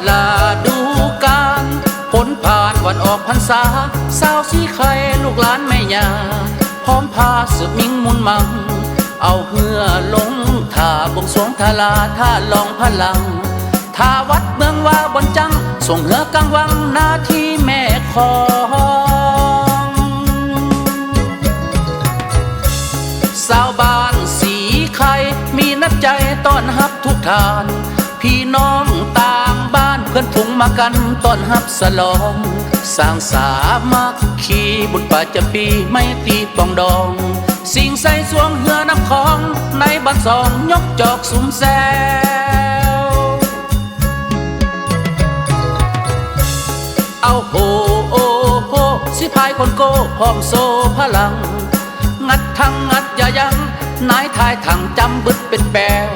ລະດູການ ພົ້ນຜ່ານວັນອອກພັນສາ ຊາວສີໄຄລູກຫຼານແມ່ຍ່າ ພ້ອມພາສືບມິ່ງມຸນມັງ ເອົາເຮືອລົງທ່າບວງສວງທາລາ ທ່າຫຼອງພະລັງ ທ່າວັດເມືອງວາບ່ອນຈັງ ຊ່ວງເຮືອກາງວັງໜ້າທີ່ແມ່ຂອງ. ຊາວບ້ານສີໄຄມີນ້ຳໃຈຕ້ອນຮັບທຸກທ່ານ ພີ່ນ້ອງຕ່າງບ້ານເພື່ອນຝູງມາກັນຕ້ອນຮັບສະຫຼອງ ສ້າງສາມັກຄີບຸນປະຈຳປີ ໄມຕີປອງດອງ ສິງໄຊຊ່ວງເຮືອນ້ຳຂອງ ໃນບ້ານຊ່ອງຍົກຈອກສຸມແຊວ ເອົາໂຫ ໂອໂຫ ສີພາຍຄົນໂກ້ພ້ອມໂຊພະລັງ ງັດຖັງງັດຢ່າຢັ້ງ ນາຍຖ່າຍຖັງຈຳບຶດເປັນແປວ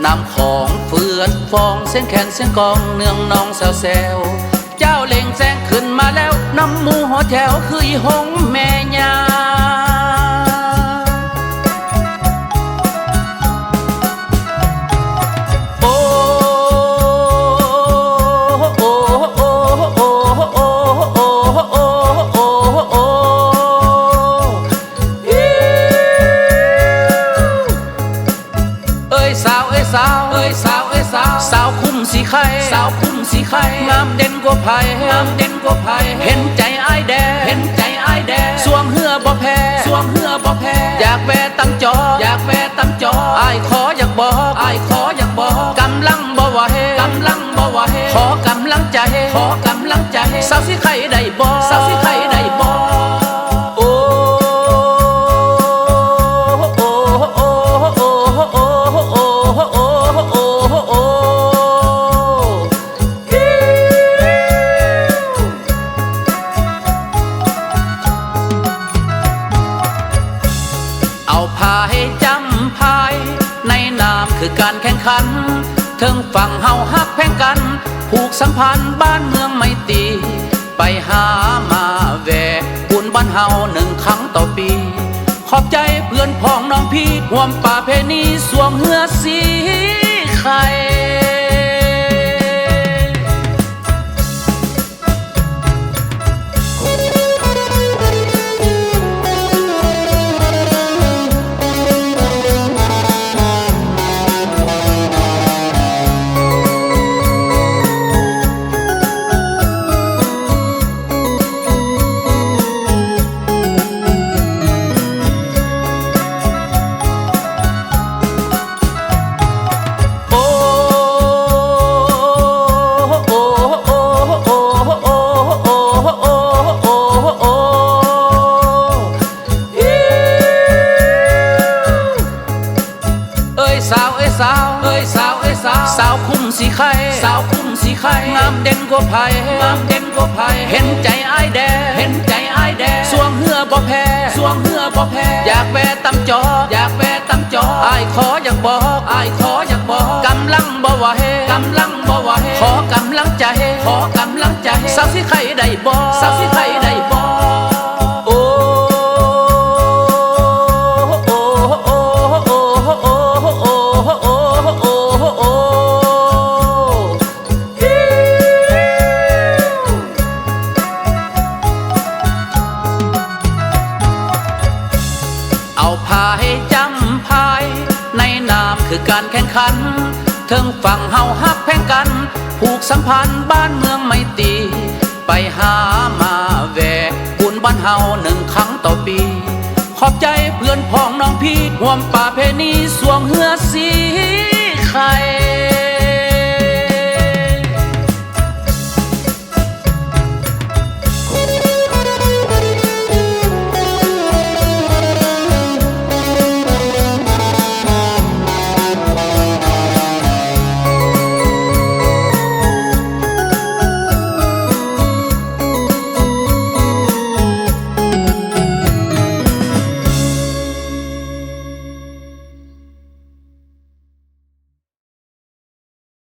ນ້ຳຂອງເຟືອດຟອງ ສຽງແຄນສຽງກອງເນືອງນອງແຊວໆ ເຈົ້າເລັ່ງແຊງຂຶ້ນມາແລ້ວ ນຳໝູ່ຫໍແຖວຄືອີ່ຫົງແມ່ຍ່າ ໂອ ໂອ ໂອ ເອີຍສາວ ເອີຍສາວ ເອີຍສາວ ເອີຍສາວ ສາວຄຸ້ມສີໄຄ ສາວຄຸ້ມສີໄຄ ງາມເດັ່ນກວ່າໃຜ ງາມເດັ່ນກວ່າໃຜ ເຫັນໃຈອ້າຍແດ່ ເຫັນໃຈອ້າຍແດ່ ຊ່ວງເຮືອບໍ່ແພ້ ຊ່ວງເຮືອບໍ່ແພ້ ຢາກແວ່ຕຳຈອ ຢາກແວ່ຕຳຈອ ອ້າຍຂໍຢາກບອກ ອ້າຍຂໍຢາກບອກ ກຳລັງບໍ່ໄຫວ ກຳລັງບໍ່ໄຫວ ຂໍກຳລັງໃຈ ຂໍກຳລັງໃຈ ສາວສີໄຄໄດ້ບໍ່ ສາວສີໄຄໄດ້ບໍ່ ໂອ ໂອ ໂອ ເອົາພາໃຫ້ຈຳພາຍ ໃນນາມຄືການແຂ່ງຂັນ ເທິງຝັ່ງເຮົາຮັກແພງກັນ ຜູກສຳພັນບ້ານເມືອງໄມຕີ ໄປຫາມາແວ່ ບຸນບ້ານເຮົາໜຶ່ງຄັ້ງຕໍ່ປີ ຂອບໃຈເພື່ອນພ້ອງນ້ອງພີ່ ຮ່ວມປະເພນີຊ່ວງເຮືອສີໄຄ. ເອີຍສາວ ເອີຍສາວ ເອີຍສາວ ເອີຍສາວ ສາວຄຸ້ມສີໄຄ ສາວຄຸ້ມສີໄຄ ງາມເດັ່ນກວ່າໃຜ ງາມເດັ່ນກວ່າໃຜ ເຫັນໃຈອ້າຍແດ່ ເຫັນໃຈອ້າຍແດ່ ຊ່ວງເຮືອບໍ່ແພ້ ຊ່ວງເຮືອບໍ່ແພ້ ຢາກແວ່ຕຳຈອ ຢາກແວ່ຕຳຈອ ອ້າຍຂໍຢາກບອກ ອ້າຍຂໍຢາກບອກ ກຳລັງບໍ່ໄຫວ ກຳລັງບໍ່ໄຫວ ຂໍກຳລັງໃຈ ຂໍກຳລັງໃຈ ສາວສີໄຄໄດ້ບໍ່ ສາວສີໄຄໄດ້ບໍ່ ໂອ ໂອ ໂອ ເອົາພາໃຫ້ຈຳພາຍ ໃນນາມຄືການແຂ່ງຂັນ ເທິງຝັ່ງເຮົາຮັກແພງກັນ ຜູກສຳພັນບ້ານເມືອງໄມຕີ ໄປຫາມາແວ່ ບຸນບ້ານເຮົາໜຶ່ງຄັ້ງຕໍ່ປີ ຂອບໃຈເພື່ອນພ້ອງນ້ອງພີ່ ຮ່ວມປະເພນີຊ່ວງເຮືອສີໄຄ.